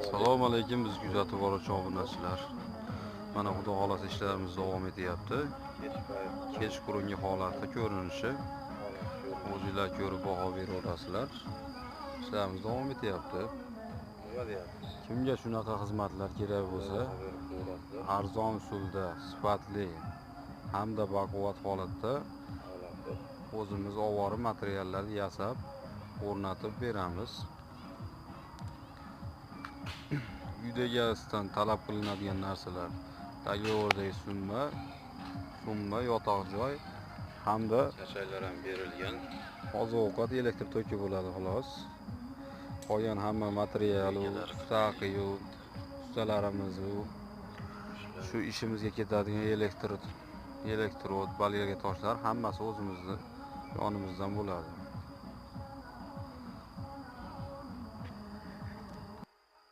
Assalomu alaykum, biz kuzatib boruvchi obunachilar. Mana xudo xolasa ishlarimiz davom etyapti. Kechqurungi holatda ko'rinishi. O'zinglar ko'rib baho beraverasizlar. Ishlarimiz davom etyapti. Kimga shunaqa xizmatlar kerak bo'lsa, arzon usulda, sifatli hamda baquvvat holatda o'zimiz oborib materiallarni yasab, o'rnatib beramiz. Uyda egasidan talab qilinadigan narsalar: договорdagi summa, yotoq joy hamda chachaklar ham berilgan. Oziq-ovqat, elektr toki bo'ladi xolos. Qolgan hamma material, ustaqiyu, ustalarimiz shu ishimizga ketadigan elektrod, bolgarka toshlar hammasi o'zimizni yonimizdan bo'ladi.